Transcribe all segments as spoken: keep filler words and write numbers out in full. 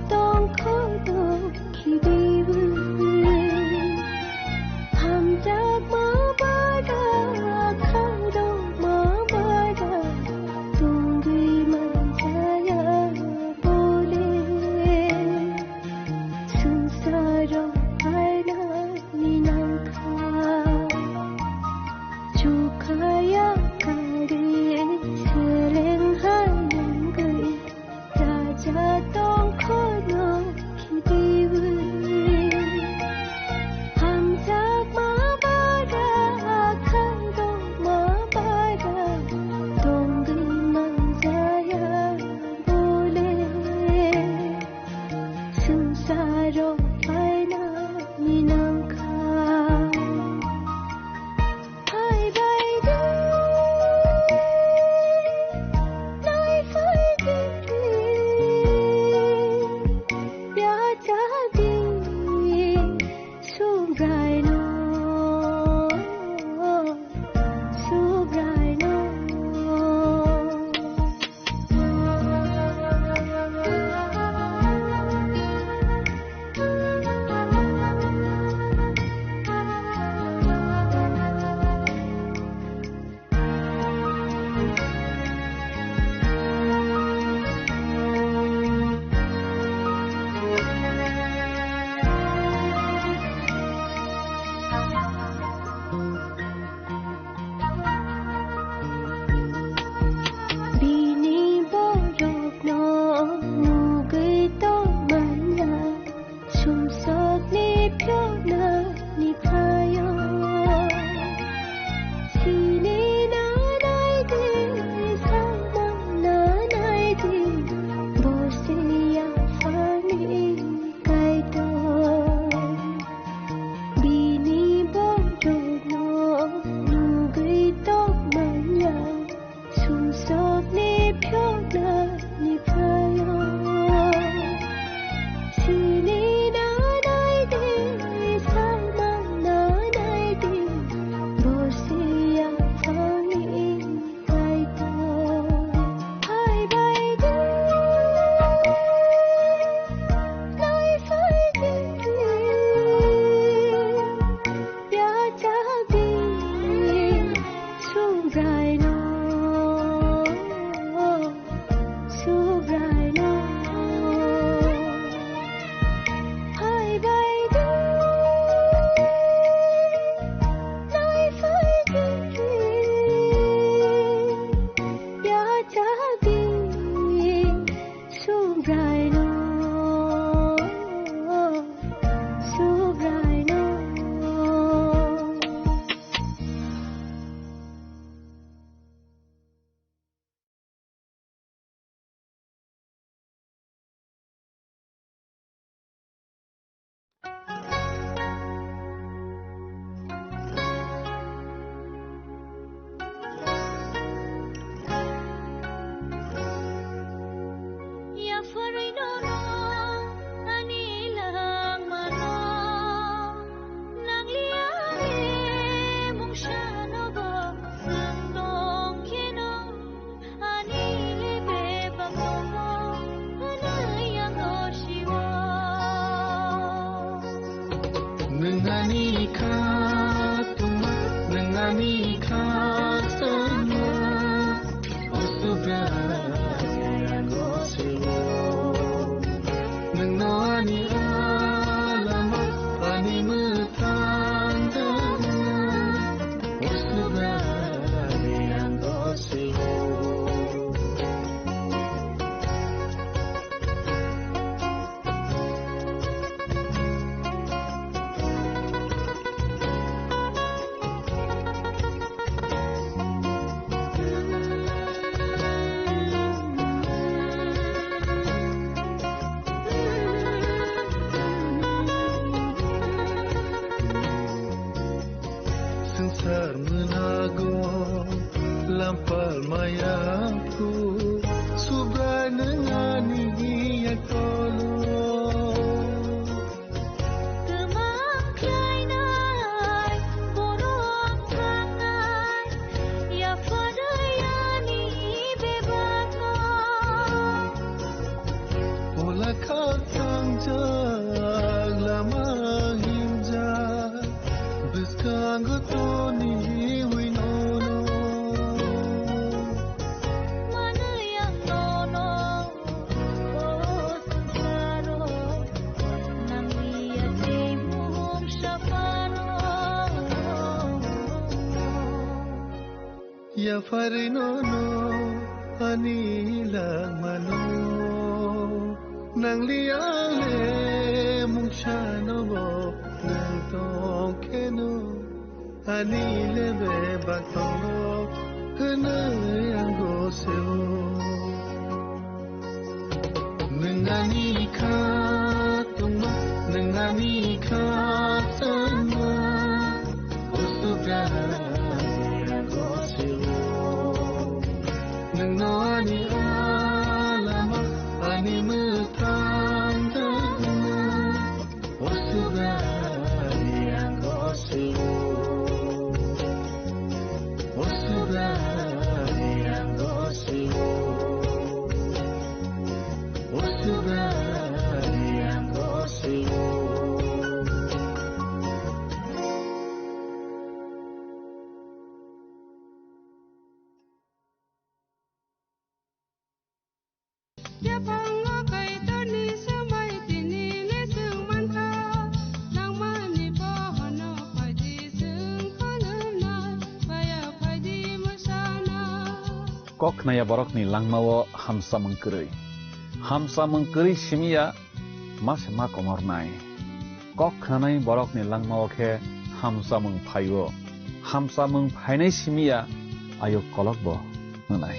Tongkhono khibiwi, hamjakma bara, khairokma bara, tongwi manjaya bole. Swngcharo phainani nangkha, chukha yakarwi seleng hai wngwi. Raja tongkhono khibiwi, hamjakma bara, khairokma bara, tongwi manjaya bole. Swngcharo phainani nangkha. Phaibaidi, naiphaidigwi, yachagwi, Subraino, Subraino. Bini borokno nugwi tongmanya, sumsokni phioknani phaio. Sini nanai di, samang nanai di, bo se yaphangni Kaitor. Bini borokno nugwi tongmanya, sumsokni phioknani phaio. Sini nanai di, samang nanai di, bo se yaphangni Kaitor. Phaibaidi, naiphaidigwi, yachagwi, Subraino, Subraino. Phaibaidi, naiphaidigwi, yachagwi, Subraino, Subraino. Ani bebak tongo, hwnwi ang o siwo. Nwng ani kha tongma, nwng ani kha sangma, o Subrai ang o siwo. Nwngno ani alama, ani mwthang tongma, o Subrai ang o siwo. Chak lama hinjak, bwskango toni wi nono. Manwi ang nono, o swngcharo, nangni yakni mung saphano. Yapharwi nono ani langmano, nangli angle mungsano bo nang tongkheno, ani le bebak tongo hwnwi ang gosio. Nwng ani kha tongma, nwng ani kha changma, o Subrai ang gosio. Nwngno ani alama, ani mwthang tangma, o Subrai ang gosio. O Subrai ang gosio. O Subrai ang gosio. Yaphango Kaitorni swmai tini le chwng mankha, nangmani bohono phaidi chwng khulumnai, baya phaidi mwsana. Kok khnaya borokni langmao hamsamung kwrwi. Hamsamung kwrwi simiya ma se ma komornai. Kok khnanai borokni langmao khe hamsamung phaio. Hamsamung phainai simiya ayuk kolokbo wngnai.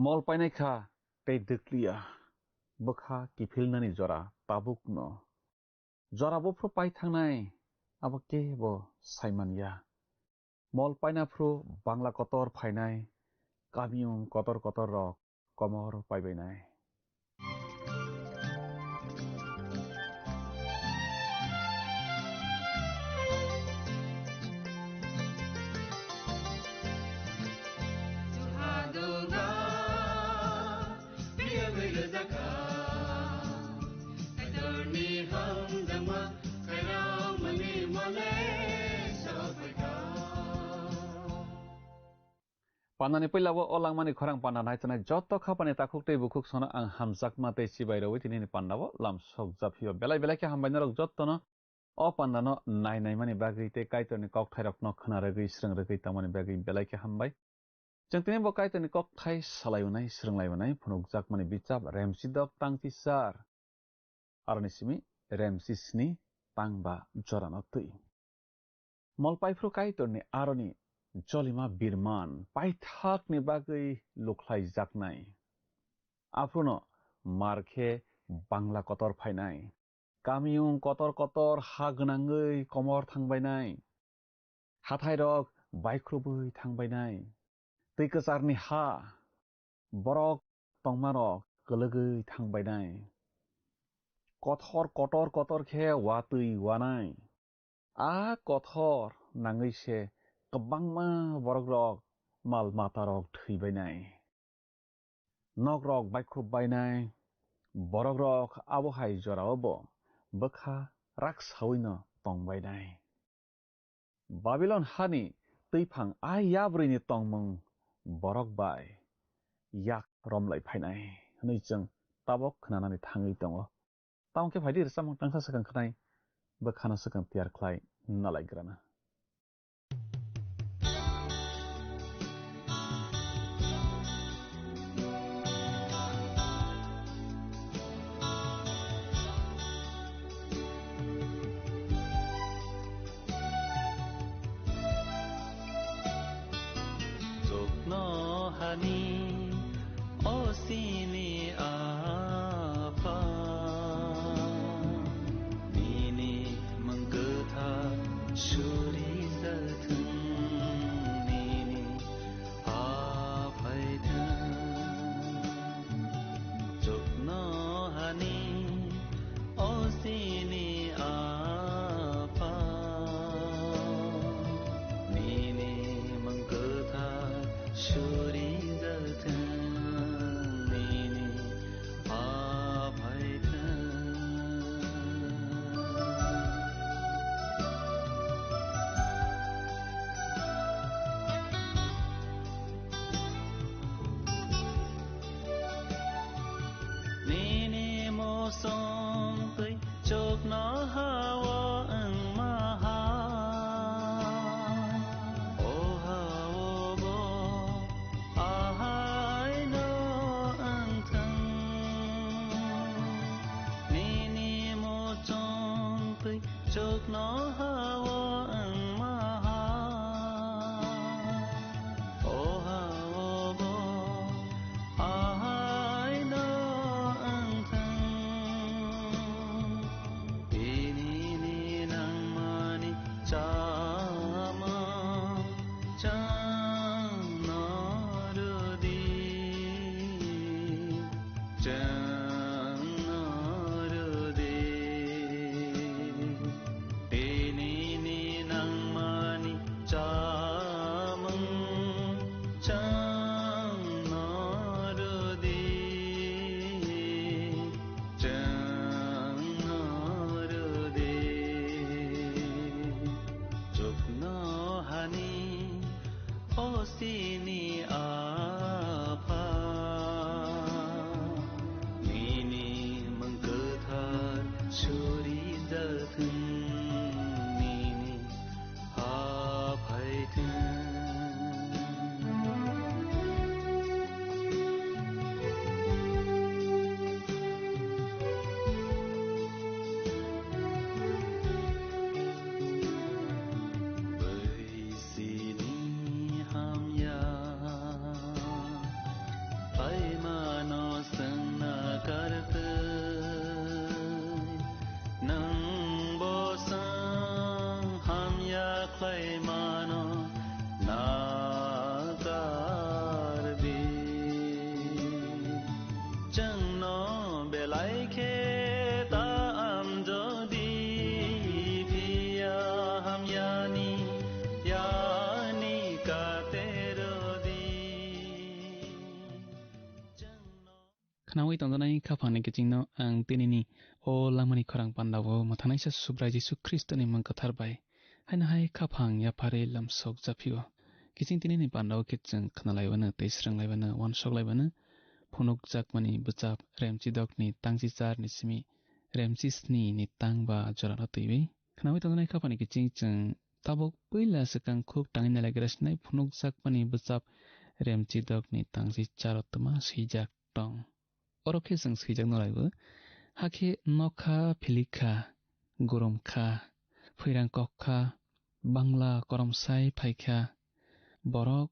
Mol painai kha tei dwkliya, bwkha kiphilnani jora tabukno. Jora buphuru pai thangnai, abo kebo sai man ya. Mol paina phuru Bangla kotor phainai, kamiyung kotor kotor rok komor paibainai. Pandani puila o langmani khorang panda naitonai joto khapani takhuk tei bukhuk sono ang hamjakma tei chibai rwi tinini pandao lam sok japhio. Belai belai khe hambai norok jottono o pandano nai naimani bagwi tei Kaitorni kokthairokno khna rwgwi swrwng rwgwi tongmani bagwi belai khe hambai. Chwng tini bo Kaitorni kokthai salai unai, swrwnglai unai phunukjakmani bichap Remsidok tang tisar. Aroni simi Remsisni tang ba jorano twi. Molpaiphru Kaitorni aroni jolima birman paithakni bagwi lukhlaijaknai. Aphruno mar khe Bangla kotor phainai. Kamiyung kotor kotor ha gwnangwi komor thangbainai. Hathairok baikhrubwi thangbainai. Twi kwcharni ha, borok tongmarok kwlwgwi thangbainai. Kothor kotor kotor khe watwi wanai. A kothor nangwi se kwbangma borokrok mal matarok thwibainai. Nokrok baikhrupbainai, borokrok abo hai jorao bo bwkha rak sawino tongbainai. Babilon hani twiphang a yabrwini tongmung borok bai yak romlai phainai hwnwi chwng tabok khnanani thangwi tongo. Tamo khe phaidi rwchapmung tangsa swkang khnai, bwkhano swkang tiyar khlai nalaigrana. Chini Apha, nini mwng kwthar suri jathwng, nini ha phaithwng. Chuknohani o chini Apha, nini mwng kwthar suri jathwng, nini ha phaithwng. Nini muchung twi chuknoha-o wngma hai, o ha-o bo ahai no wngthwng. Nini muchung twi chuknoha-o wngma hai, o ha-o bo ahai no wngthwng. Tini ni nangmani chamung chwngno rw di, chwngno rw di. Tini ni nangmani chamung chwngno rw di, chwngno rw di. Chuknohani o chini Apha, nini mwng kwthar suri jathwng, nini ha phaithwng. Bai sini hamya khlaimano chwngna kartwi, nwng bo chwng hamya khlaimano nakardi. Chwngno belai khe ta amjodi, phiya hamyani yani kate rwdi. Chwngno Khnaui tongjaknai khaphangni kichingno ang tinini o lamani khorang pandao mwthangnaisa Subrai Jisu Khristoni mwng kwthar bai haino hai khaphang yapharwi lamsok japhio. Kiching tinini pandao khe chwng khnalaiwano tei swrwnglaibano, uansuk laibano, phunukjakmani bwchap Remchidokni tangchi charni simi Remchi snini tang ba jorano twiwi. Khnaui tongjaknai khaphangni kiching chwng tabuk puila swkang khuk tangwi nailagra sinai phunukjakmani bwchap Remchidokni tangchi charo twma swijak tong. Oro khe chwng swijak nolaibo, hakhe nokha philikha, gurumkha, phwirang kokkha, bangla koromsai phaikha, borok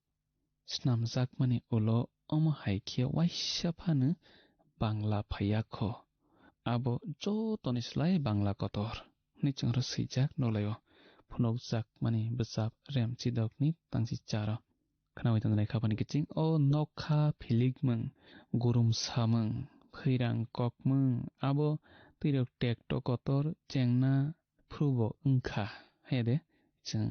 snamjakmani ulo omo hai khe waisa phano bangla phaiya kho. Abo jotoni slai bangla kotor, hwnwi chwng oro swijak nolaio. Phunukjakmani bwchap Remchidokni tangchi charo. Khnaui tongjaknai khaphani kiching o nokha philikmung, gurumsamung, phwirang kokmung, abo twirok tekto kotor chengna phrubo wngkha. Hede chwng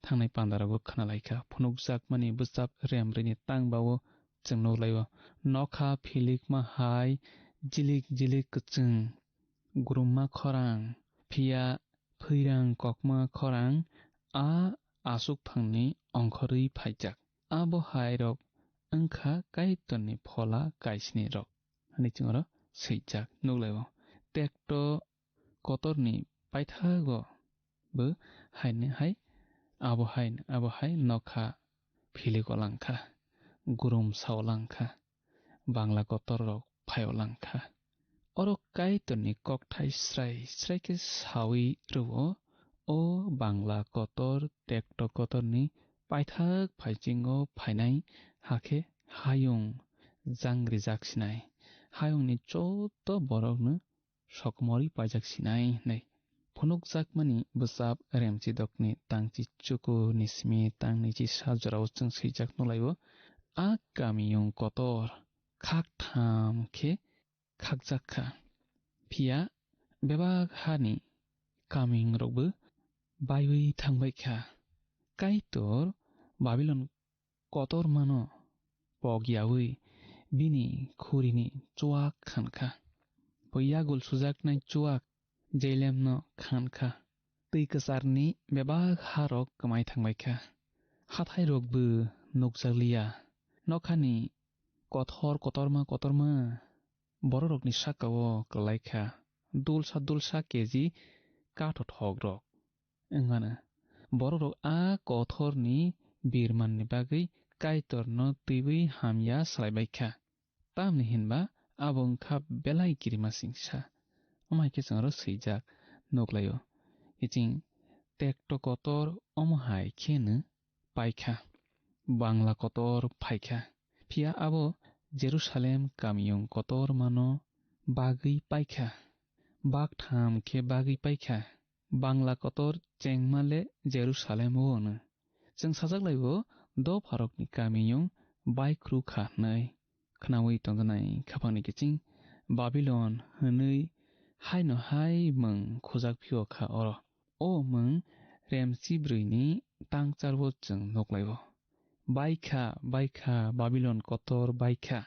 thangnai pandarago khnalaikha. Phunukjakmani bwchap Remrini tang bao chwng nuklaio. Nokha philikma hai jilik jilik kwchwng, gurumma khorang, phiya phwirang kokma khorang a aswk phangni ongkhorwi phaijak. Abo hairok wngkha Kaitorni phola kaisni rok, hwnwi chwng oro swijak nuklaio. Tekto kotorni paithago bo haino hai, abo hai, abo hai nokha philiko langkha, gurumsao langkha, bangla kotor rok phaio langkha. Oro Kaitorni kokthai srai srai khe saui rwo, o bangla kotor tekto kotorni paithak phaichingo phainai hakhe hayung jang rijak sinai, hayungni joto borokno sokomorwi paijak sinai hinwi phunukjakmani bwchap Remchidokni tangchi chuku ni simi tangni chisa jorao chwng swijak nukhlaio. A kamiyung kotor khaktham khe khakjak kha. Phiya bebak hani kamiyungrokbo baiwi thangbai kha. Kaitor Babilon kotormano pok yaui bini khurini chuak khan kha. Bo yagul sujaknai chuak Jelemno khan kha. Twi kwcharni bebak harok kwmai thangbai kha. Hathairokbo nukjakliya. Nokhani kothor kotorma kotorma bororokni sakao kwlai kha. Dulsa dulsa keji kathothok rok. Wngmano, bororok a kothorni birmanni bagwi Kaitorno twiwi hamya salaibai kha. Tamni hinba abo wngkha belai kirimasingsa. Omo hai khe chwng aro swijak nuklaio. Kiching tekto kotor omo hai kheno paikha. Bangla kotor phaikha. Phiya abo Jerusalem kamiyung kotormano bagwi paikha. Baktham khe bagwi paikha. Bangla kotor chengmale Jerusalem o hwno. Chwng sajaklaibo dopharokni kamiyung baikhru kha hwnwi. Khnaui tongjaknai khapangni kiching Babilon hwnwi haino hai mwng khujak phio kha oro. O mwng Remchi brwini tangcharbo chwng nuklaio. Baikha, baikha, Babilon kotor baikha.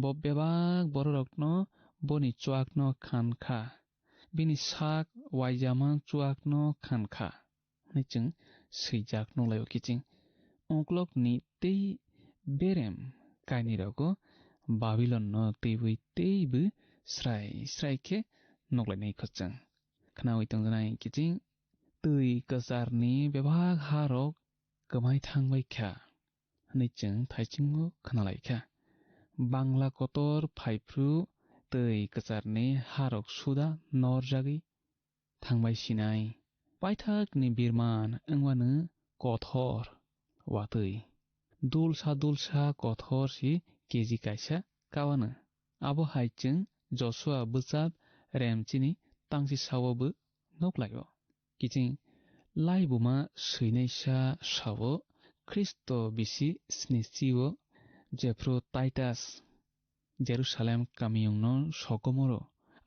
Bo bebak bororokno boni chuakno khan kha. Bini sak waijama chuakno khan kha. Hwnwi chwng swijak nuklaio kiching. Uklokni tei berem kainirogo Babilonno twiwi teibo srai srai khe nuklainai kho chwng. Khnaui tongjaknai kiching twi kwcharni bebak harok kwmai thangbai kha hwnwi chwng thaichingno khnalai kha. Bangla kotor phaiphru twi kwcharni harok suda norjagwi thangbai sinai. Paithakni birman wngmano kothor watwi. Dulsa dulsa kothor si keji kaisa kawano. Abo hai chwng Josua bwchap Remchini tangchi saobo nuklaio. Kiching laibuma swinaisa sao Khristo bisi snichi o jephru Titus Jerusalem kamiyungno sokomoro,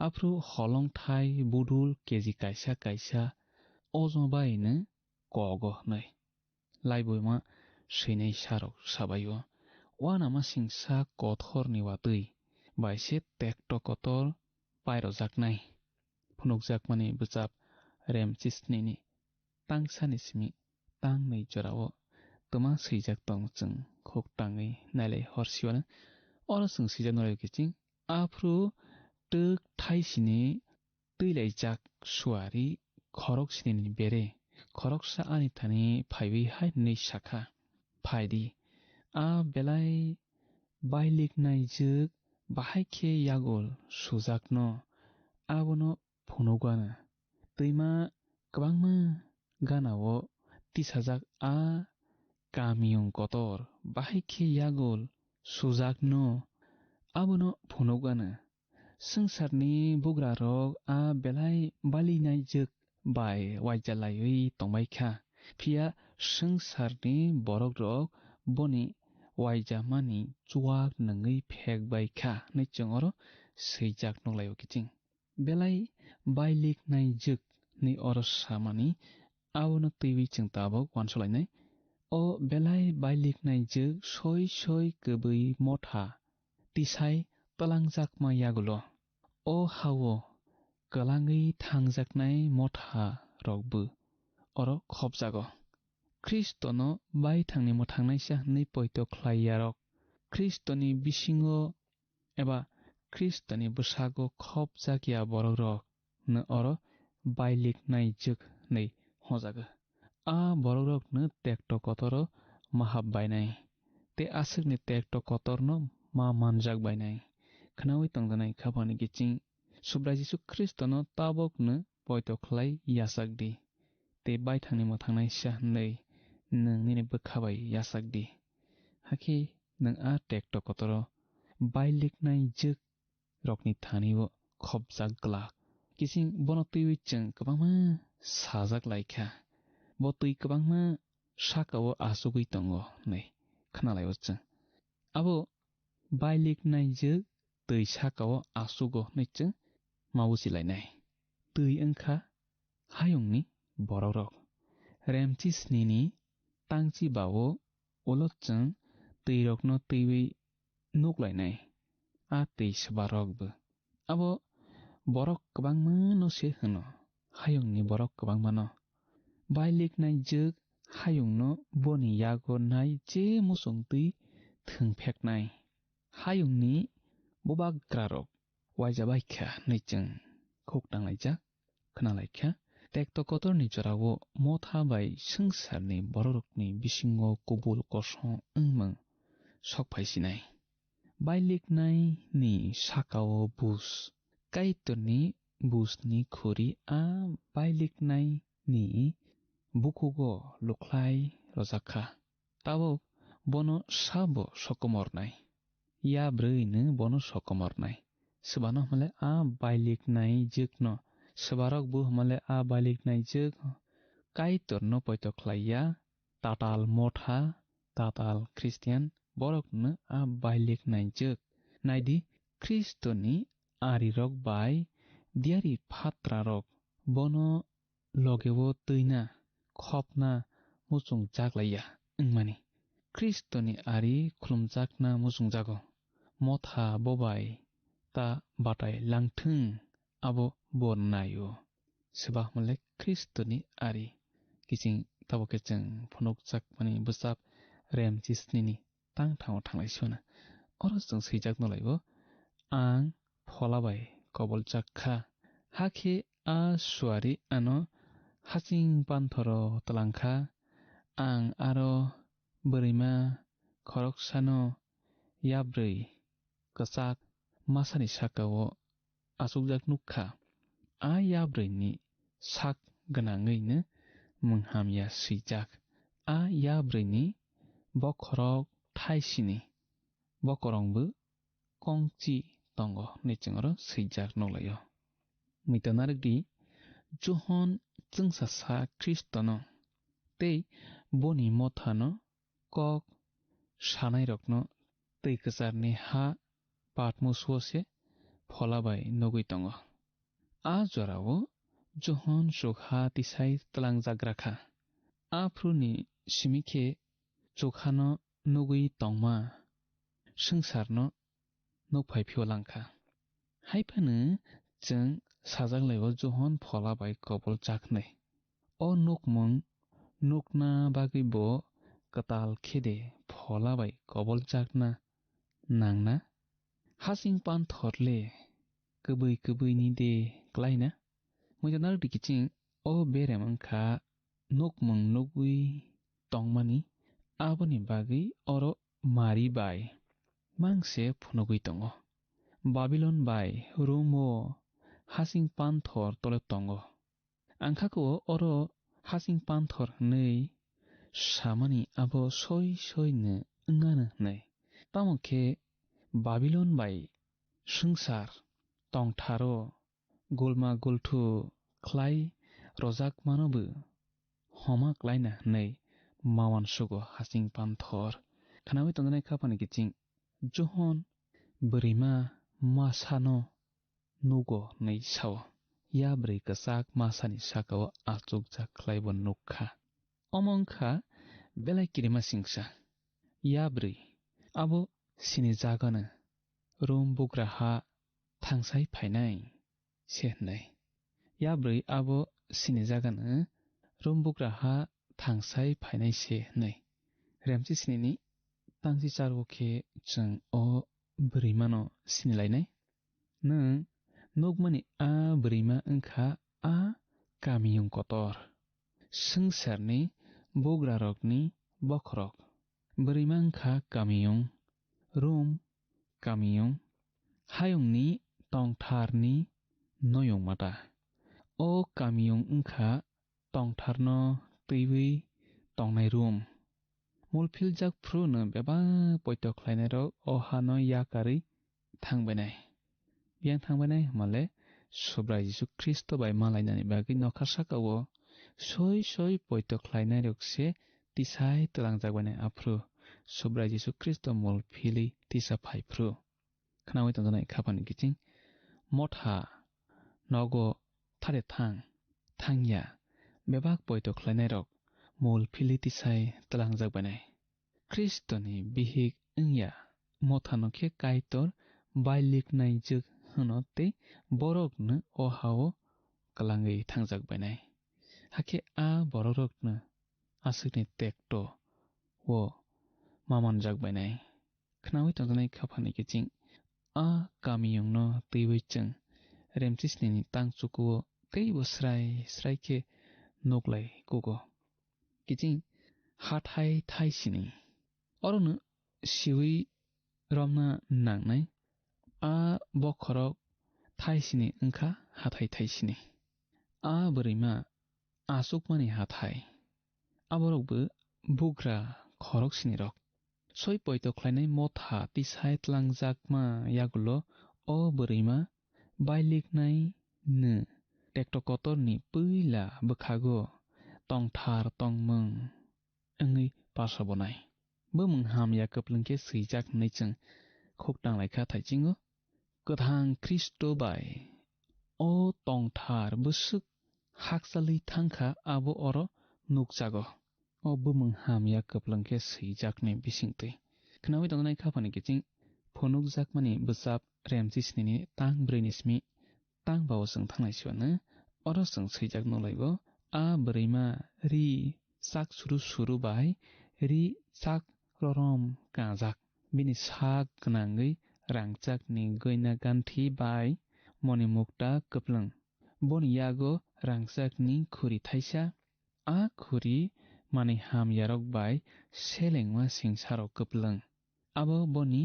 aphru holongthai budul keji kaisa kaisa ojo baino kogo hwnwi. Laibuma swinai sarok sabaio, uanama singsa kothorni watwi bai se tekto kotor pairojaknai. Phunukjakmani bwchap Remchisnini tangsani simi tangnwi jorao twma swijak tong chwng khuk tangwi nailai hor siwano. Oro chwng swijak nai kiching, aphru twk thaisini twilaijak suari khorok sinini bere khoroksa ani thani phaiwi hai hwnwi sakha, "Phai di, a belai bailiknai jwk bahai khe yagul sujakno abono phunugo ano. Twima kwbangma ganao tisajak a kamiyung kotor bahai khe yagul sujakno abono phunugo ano. Swngcharni bugrarok a belai balinai jwk bai uaijalaiwi tongbai kha, phiya swngcharni borokrok boni uaijamani chuak nungwi phek bai kha," hwnwi chwng oro swijak nuklaio kiching. Belai bailiknai jwk hwnwi oro samani abono twiwi chwng tabuk uansukhlainai. O belai bailiknai jwk soi soi kwbwi motha tisai twlangjakma yagulo. O hao kwlangwi thangjaknai motha rokbo oro khopjago. Khristono baithangni mwthangnaisa hwnwi poito khlai yarok, Khristoni bisingo eba Khristoni bwsago khopjak ya borokrok no oro bailik nai jwk hwnwi hojago. A borokrokno tekto kotoro ma hap bainai, tei aswkni tekto kotorno ma manjak bainai. Khnaui tongjanai khapangni kiching Subrai Jisu Khristono tabukno poito khlai yachak di, tei baithangni mwthangnaisa hwnwi nwng nini bwkha bai yachak di. Hakhe nwng a tekto kotoro bailiknai jwk rokni thani o khopjak glak. Kiching bono twiwi chwng kwbangma sajak lai kha. Bo twi kwbangma saka o achugwi tongo hwnwi khna lai o chwng. Abo bailiknai jwk twi saka o achugo hwnwi chwng ma uchi lainai. Twi wngkha hayungni borokrok. Remchi snini tangchi ba o ulo chwng twirokno twiwi nuk lainai, a twi swbarokbo. Abo borok kwbangmano se hwno, hayungni borok kwbangmano. Bailiknai jwk hayungno boni yago nai je muchung twi thwng pheknai. Hayungni bubagrarok uaija bai kha hwnwi chwng khuk tanglaijak, khna lai kha. Tekto kotorni jorao motha bai swngcharni bororokni bisingo kubul kosom wngmung sok phai sinai. Bailiknaini sakao bus, Kaitorni busni khuri a bailiknaini bukhugo lukhlai rwjak kha. Tabuk bono sabo sokomornai. Ya brwino bono sokomornai. Swbano hwnle a bailiknai jwkno. Swbarokbo hwnle a bailiknai jwk Kaitorno poito khlai ya. Tatal motha, tatal Christian, borokno a bailiknai jwk. Naidi, Khristoni arirok bai diyari phatrarok bono logeo twina, khopna muchungjak laiya wngmani. Khristoni ari khulumjakna muchungjago. Motha bobai ta batai langthwng abo bo naio. Swba hwnle Khristoni ari. Kiching tabuk khe chwng phunukjakmani bwsap Remchi snini tang thango thanglai sona. Oro chwng swijak nolaibo, ang phola bai koboljak kha. Hakhe a suari ano hasing panthoro twlang kha. Ang aro bwrwima khoroksano yabrwi kwchak masani sakao achukjak nuk kha. A yabrwini sak gwnangwino mung hamya swijak. A yabrwini bokhorok thaisini, bokorongbo kongchi tongo hwnwi chwng oro swijak nukhlaio. Muitu narwkdi, Johon chwngsa sa Khristono tei boni mothano kok sanairokno twi kwcharni ha Patmos-o se phola bai nugwi tongo. A jorao Johon chukha tisai twlangjagra kha. Aphuruni simi khe chukhano nugwi tongma swngcharno nukphai phio lang kha. Hai phano chwng sajak lai o Johon phola bai kobol jak hwnwi. O nukmung nukna bagwi bo kwtal khe de phola bai kobol jakna nang na? Hasing panthor le kwbwi kwbwi ni de klai na? Muitu narwk di kiching, o berem wng kha nukmung nugwi tongmani, aboni bagwi oro mari bai mang se phunugwi tongo. Babilon bai Rom o hasing panthor tole tongo. Ang kha khe oro hasing panthor hwnwi samani abo soi soi no wngano hwnwi. Tamo khe Babilon bai swngchar tongtharo gulma gulthu khlai rwjakmano bo homa klaina hwnwi ma uansugo hasing panthor. Khnaui tongjaknai kha phani kiching Johon bwrwima masano nugo hwnwi sao. Ya bwrwi kwchak masani sakao achukjak khlai bo nuk kha. Omo wng kha belai kirima singsa. Ya bwrwi abo sinijagano Rom bugraha thangsai phainai se hwnwi. Ya bwrwi abo sinijagano Rom bugraha thangsai phainai se hwnwi. Remchi snini tangchi charwo khe chwng o bwrwimano sinilainai. Nwng nukmani a bwrwima wng kha a kamiyung kotor, swngcharni bugrarokni bokhorok. Bwrwima wng kha kamiyung, Rom kamiyung, hayungni tongtharni noyung mata. O kamiyung wng kha tongtharno twiwi tongnai room. Mulphiljak phruno bebak poito khlainairok o hano yakarwi thangbainai. Biyang thangbainai hwnmale Subrai Jisu Khristo bai malainani bagwi nokha saka-o soi soi poito khlainairok se tisai twlangjak bainai, aphuru Subrai Jisu Khristo mul philwi tisa phai phuru. Khnaui tongjaknai khaphani kiching motha nogo thade thang thangya bebak poito khlainairok mul philwi tisai twlangjak bainai. Khristoni bihik wngya mothano khe Kaitor bailiknaijwk hwno tei borokno o ha-o kwlangwi thangjak bainai. Hakhe a bororokno aswkni tekto o ma manjak bainai. Khnaui tongjaknai khaphani kiching a kamiyungno twiwi chwng Remchisnini tang chukuo teibo srai srai khe nuklai kugo. Kiching hathai thai sini. Orono siwi romna nangnai. A bokhorok thai sini wngkha hathai thai sini. A bwrwima achukmani hathai. Aborokbo bugra khorok sinirok. Soi poito khlainai motha tisai tlangjakma yagulo o bwrwima bailiknai nw tekto kotorni puila bwkhago tongthar tongmung wngwi pasabonai. Bumung hamya kwplwng khe swijak hwnwi chwng khuk tanglaikha thaichingo. Kwthang Khristo bai o tongthar bwswk hakchalwi thangkha abo oro nukjago. O bumung hamya kwplwng khe swijakni bisingtwi. Khnaui tongjaknai khaphani kiching phunukjakmani bwchap Remchisnini tang brwini simi tang bao chwng thangnai siwano oro chwng swijak nukhlaibo. A bwrwima ri chak suru suru bai ri chak rorom kangjak. Bini sak gwnangwi rangchakni gwina ganthi bai moni mukta kwplwng. Boni yago rangchakni khuri thaisa. A khuri manwi hamyarok bai selengma singsarok kwplwng. Abo boni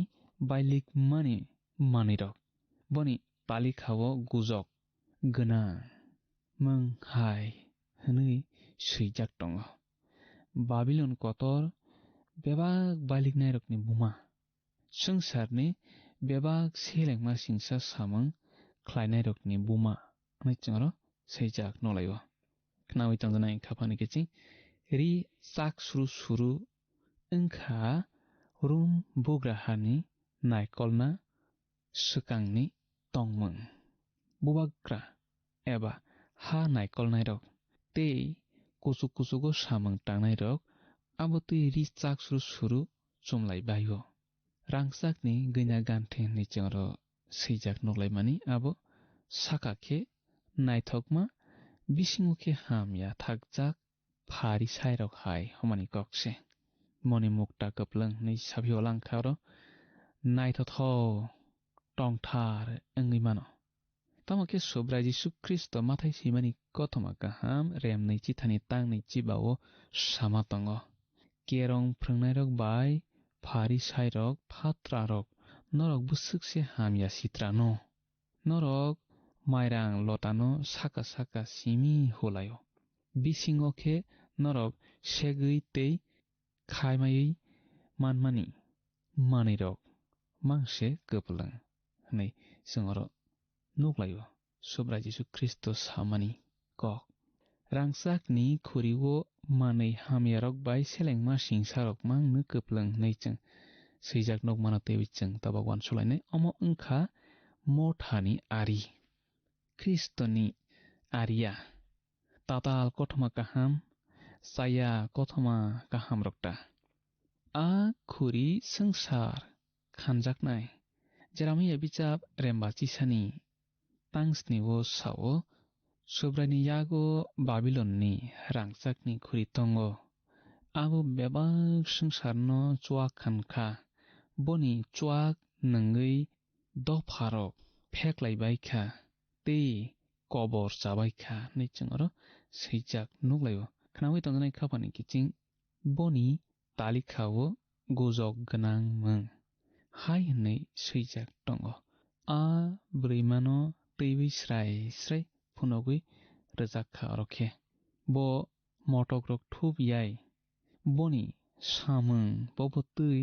bailikmani manwirok. Boni talikha-o gujok gwnang mung hai hwnwi swijak tongo. Babilon kotor bebak bailiknairokni buma. Swngcharni bebak selengma singsa samung khlainairokni buma hwnwi chwngno swijak nukhlaio. Khnaui tongjaknai khaphani kiching ri chak suru suru wngkha Rum bugra hani naikolna swkangni tongmung. Bubagra eba ha naikolnairok tei kuchuk kuchugo samung tangnairok abo twi ri chak suru suru chumlai bai-o. Rangchakni gwina ganthi hwnwi chwngno swijak nuklaimani abo saka khe naithokma, bisingo khe hamya thakjak Pharisairok hai hwnmani kok se. Moni mukta kwplwng hwnwi saphio langkha oro naithotho tongthar wngwi mano. Tamo khe Subrai Jisu Khristo Mathai swimani kothoma kaham remnwi chithani tangnwi chibao sama tongo. Kerong phrwngnairok bai Pharisairok phatrarok norok bwswk se hamya sitrano. Norok mairang lotano saka saka simi hulaio. Bisingo khe norok segwi tei khaimaiwi manmani manwirok mangse kwplwng hwnwi chwng oro nuklaio. Subrai Jisu Khristo samani kok. Rangchakni khuri-o manwi hamyarok bai selengma singsarok mangno kwplwng hwnwi chwng swijak nukmano teiwi chwng tabok uansukhlainai. Omo wngkha mothani ari. Khristoni aria. Tatal kothoma kaham, chaya kothoma kahamrok ta. A khuri swngchar khanjaknai. Jeremiah bichap remba chisani tangsni o sao, Subraini yago Babilonni rangchakni khuri tongo. Abo bebak swngcharno chuak khan kha. Boni chuak nwngwi dopharok pheklai bai kha tei kobor chabai kha hwnwi chwng oro swijak nuklaio. Khnaui tongjaknai khaphani kiching boni talikha-o gujok gwnang mung hai hwnwi swijak tongo. A bwrwimano twiwi srai srai phunugwi rwjak kha oro khe. Bo motokrok thup yai, boni samung bobo twi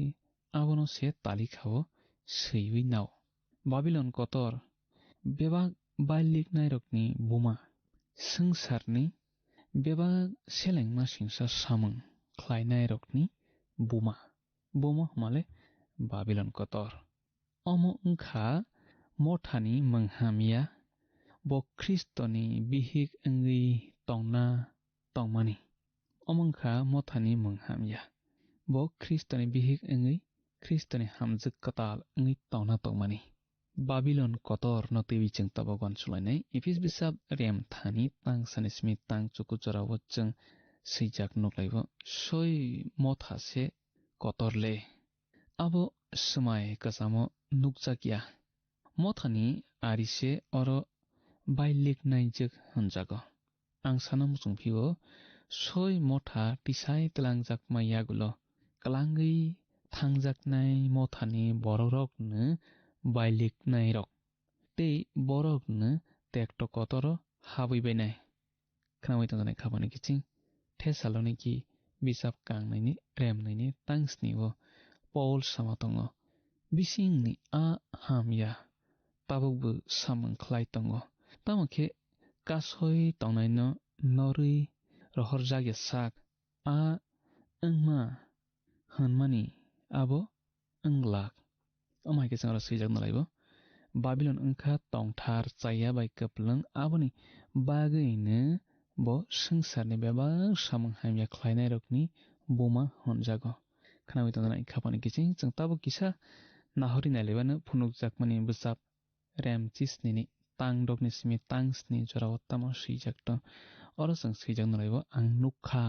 abono se talikha-o swiwi nao. Babilon kotor, bebak bailiknairokni buma, swngcharni bebak selengma singsa samung khlainairokni buma. Buma hwnmale Babilon kotor. Omo wngkha mothani mwng hamya, bo Khristoni bihik wngwi tongna tongmani. Omo wngkha mothani mwng hamya, bo Khristoni bihik wngwi Khristoni hamjwk kwtal wngwi tongna tongmani. Babilon kotor no twiwi chwng tabuk uansukhlainai. Ephis bwsap rem thani tang sani simi tang chuku jorao chwng swijak nuklaio. Soi motha se kotor le. Abo swmai kwchamo nukjakya. Mothani ari se oro bailik naijwk hwnjago. Ang sana muchung phio, soi motha tisai twlangjakma yagulo, kwlangwi thangjaknai mothani borokrokno bailiknairok, tei borokno tekto kotoro habwi bainai. Khnawi tongjaknai khapani kiching Thessaloniki bisap kangnwini remnwini tangsni o Paul sama tongo. Bisingni a hamya tabukbo samung khlai tongo. Tamo khe kasoi tongnaino norwi rohorjakya sak a wngma hwnmani abo wng glak. Omo hai khe chwng oro swijak nalaibo. Babilon wngkha tongthar chaya bai kwplwng, aboni bagwino bo swngcharni bebak samung hamya khlainairokni buma hwnjago. Khnawi tongjaknai khapani kiching chwng tabuk kisa nahorwi nailaibano phunukjakmani bwsap rem chisnini tang dokni simi tang sni jorao tamo swijak tong. Oro chwng swijak nalaibo, ang nukha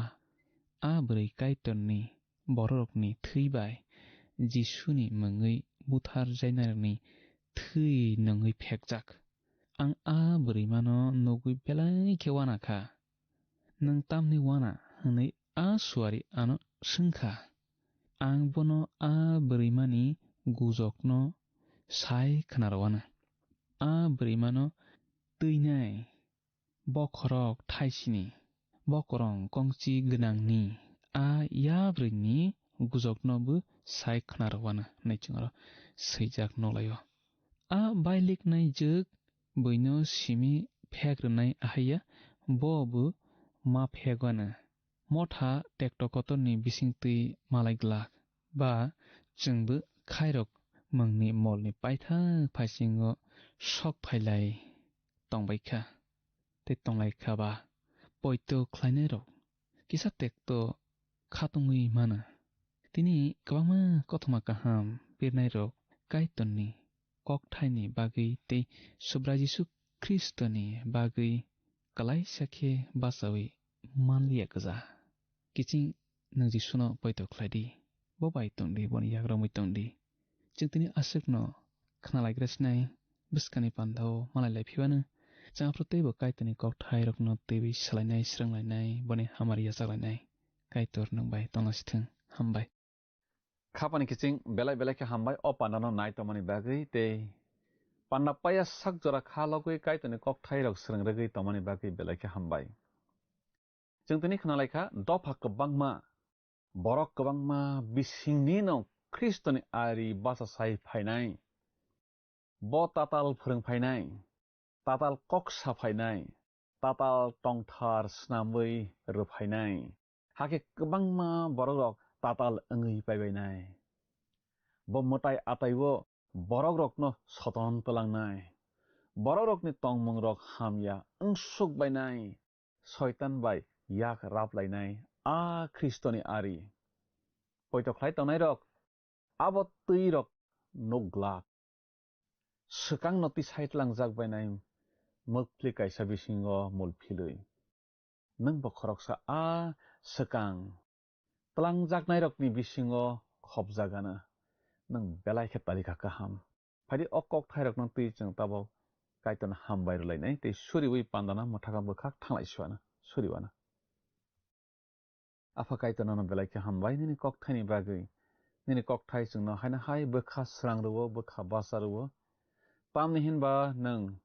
a bwrwi Kaitorni bororokni thwi bai Jisuni mungwi butharjainairokni thwi nungwi phekjak. Ang a bwrwimano nugwi belai khe uana kha. Nwng tamni uana? Hwnwi a suari ano swng kha. Ang bono a bwrwimani gujokno sai khna rw uana. A bwrwimano twinai bokhorok thaisini, bokorong kongchi gwnangni a yabrwini gujokno bo sai khna rw uana hwnwi chwng oro swijak nukhlaio. A bailiknai jwk buino simi phek rwnai ahaiya, bo bo ma phek uana. Motha tekto kotorni bisingtwi malai glak, ba chwngbo khairok mungni molni paithak phaisingo sok phailai tongbai kha, tei tonglai kha ba poito khlainairok kisa tekto khatungwi mano. Tini kwbangma kothoma kaham pirnairok Kaitorni kokthaini bagwi tei Subrai Jisu Khristoni bagwi kwlaisa khe bachaui manliya gwja. Kiching nwng Jisuno poito khlai di, bo bai tong di, boni yagromwi tong di. Chwng tini aswkno khnalaigra sinai, bwskangni pandao malai lai phibano, chwng aphuru teibo Kaitorni kokthairokno twiwi salainai, swrwnglainai, boni hamari yachaklainai. Kaitor nwng bai tongna sithwng. Hambai. Khapani kiching belai belai khe hambai o pandano nai tongmani bagwi tei panda paya sak jora kha logwi Kaitorni kokthairok swrwng rwgwi tongmani bagwi belai khe hambai. Chwng tini khna lai kha, dopha kwbangma, borok kwbangma bisingni no Khristoni ari bacha sai phainai. Bo tatal phrwng phainai, tatal kok sa phainai, tatal tongthar snamwi rw phainai. Hakhe kwbangma borokrok tatal wngwi paibainai. Bo mwtai ataibo borokrokno soton twlangnai. Borokrokni tongmungrok hamya wngsuk bainai. Soitan bai yak rap lainai a Khristoni ari. Poito khlai tongnairok abo twirok nuk glak. Swkangno tisai tlangjak bainai mwkphli kaisa bisingo mul philwi. Nwng bo khoroksa a swkang tlangjaknairokni bisingo khopjagana, nwng belai khe talika kaham. Phaidi o kokthairokno twi chwng tabok Kaitorno hambai rwlainai tei suriwi pandana mwthaka bwkhak thanglai suana, suriwana. Apha Kaitor, nono belai khe hambai nini kokthaini bagwi. Nini kokthai chwngno haino hai bwkha srang rwo, bwkha bacha rwo. Tamni hinba nwng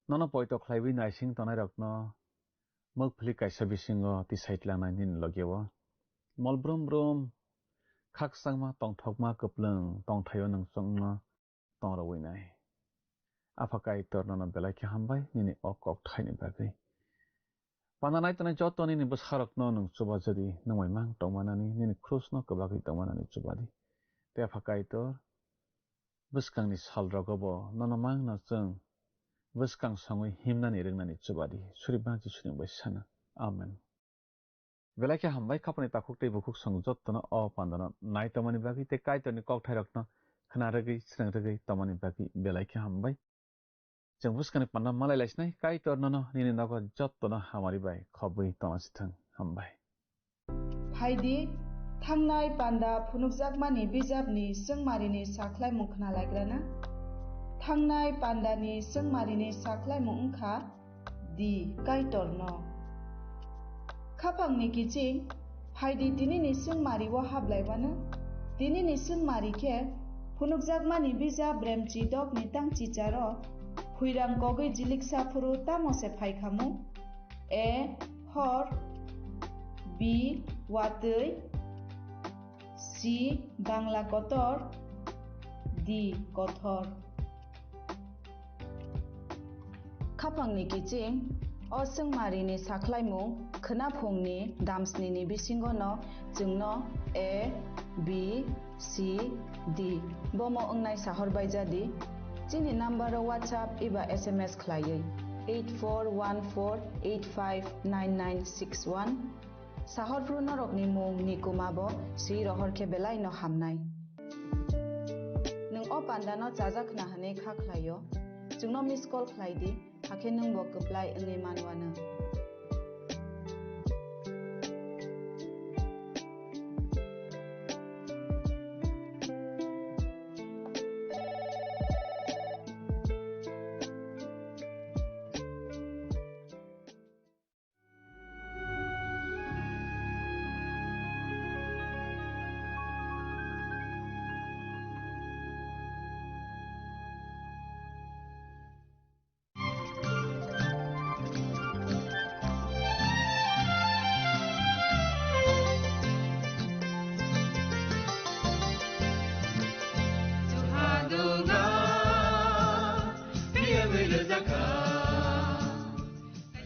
nono poito khlaiwi naising tongnairokno mwkphli kaisa bisingo tisai tlangnai nini logio. Mol brum brum khakchangma tongthokma kwplwng tongthaio nwng chwngno tong rwui nai. Apha Kaitor, nono belai khe hambai nini o kok thaini bagwi. Panda nai tongnai joto nini bwsarokno nwng chubajadi, nwng bai mang tongmanani, nini krusno kwbagwi tongmanani chubadi. Tei Apha Kaitor, bwskangni salrogo bo nono mangno chwng bwskang songwi himnani rwngnani chubadi. Suribma Jisuni bai sana. Amen. Belai khe hambai, khapani takhuk tei bukhuk song jottono o pandano nai tongmani bagwi tei Kaitorni kokthairokno khna rwgwi, srwng rwgwi tongmani bagwi belai khe hambai. Chwng bwskangni panda malai laisinai, Kaitor nono nini nogo jottono hamari bai khobwi tongna sithwng. Hambai. Phaidi, thangnai panda phunukjakmani bijapni chwngmarini sakhlaimung khna laigrana. Thangnai pandani chwngmarini sakhlaimung wngkha, di Kaitorno. Khapangni kiching, phaidi tinini chwngmario hablaiwano. Tinini chwngmari khe phunukjakmani bijap Bremchi dokni tangchicharo, phuirang kogwi jiliksa phuru tamo se phaikhamu? A, hor. B, watwi. C, Bangla kotor. D, kothor. Khapangni kiching, o chwngmarini sakhlaimung khwnaphungni damsnini bisingono chwngno A, B, C, D bomo wngnai sahor baijadi. Chini number-o WhatsApp eba S M S khlaiwi eight four one four eight five nine nine six one. Sahorphru norokni mung ni kuma bo swi rohor khe belai no hamnai. Nwng o panda no chajak khna hwnwi kha khlai o, chwngno miss call khlai di, hakhe nwng bo kwplai wngwi man wano.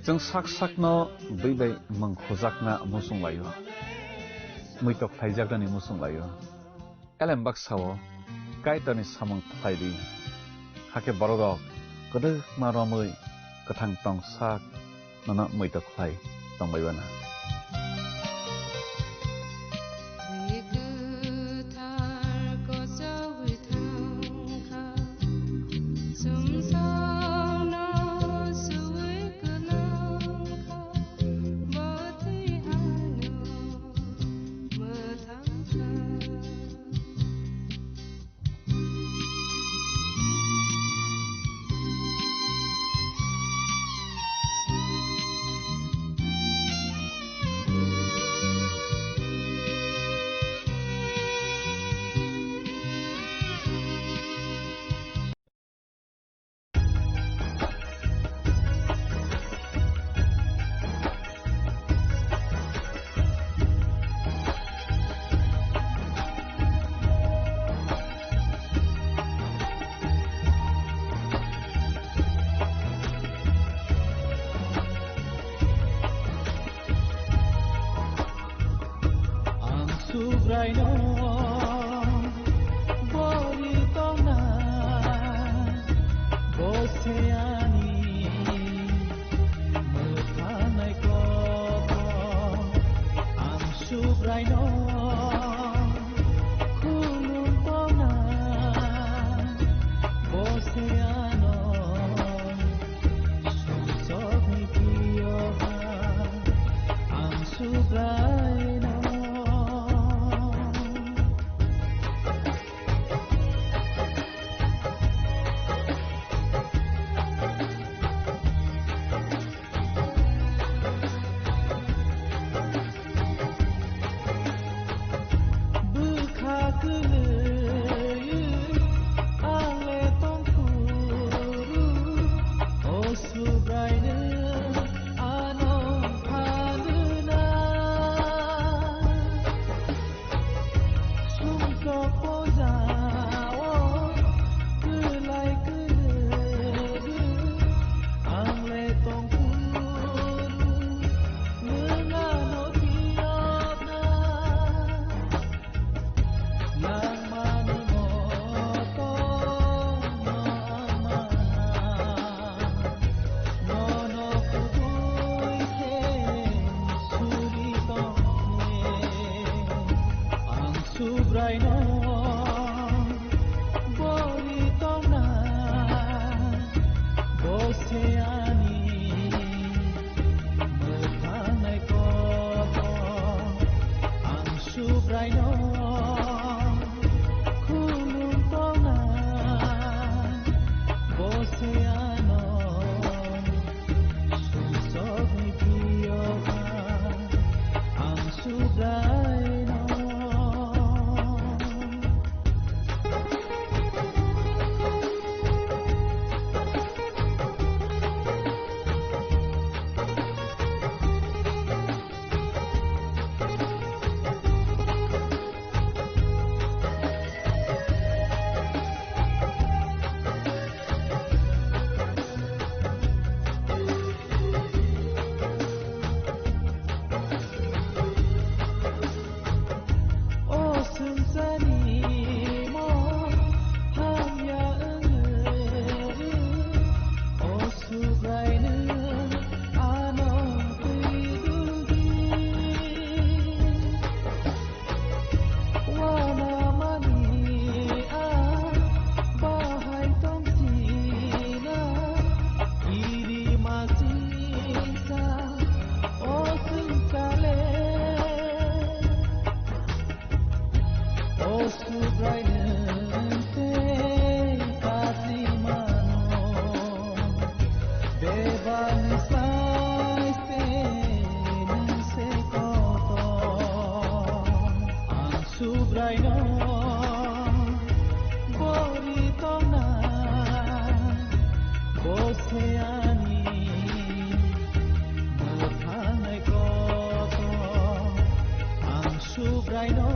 Chwng sak sakno bwi bai mung khujakna muchung lai-o, muitok khlaijaknani muchung lai-o. Elem baksa-o Kaitorni samung khlai di, hakhe bororok kwdwkma romwi kwthang tong sak nono muitok khlai tongbai uanw. Ang Subraino bori tongna, bo se ani mwthanai kok. Ang Subraino khulum tongna, bo se ano sumsokni kiyoha. Ang Subraino. Subraino bori tongna, bo se ani mwthangni kotor. Ang Subraino khulum tongna, bo se ano sumsokni phiya ang Subraino. O swngcharni mo hamya wngwi, o Subraino ano twi duldi. Uanamani a bahai tongphina, iri masingsa o swngchale. O Subraino tei kachimano, bebakni slai se nwng se kotor. Ang Subraino bori tongna, bo se ani mwthangni kotor. Ang Subraino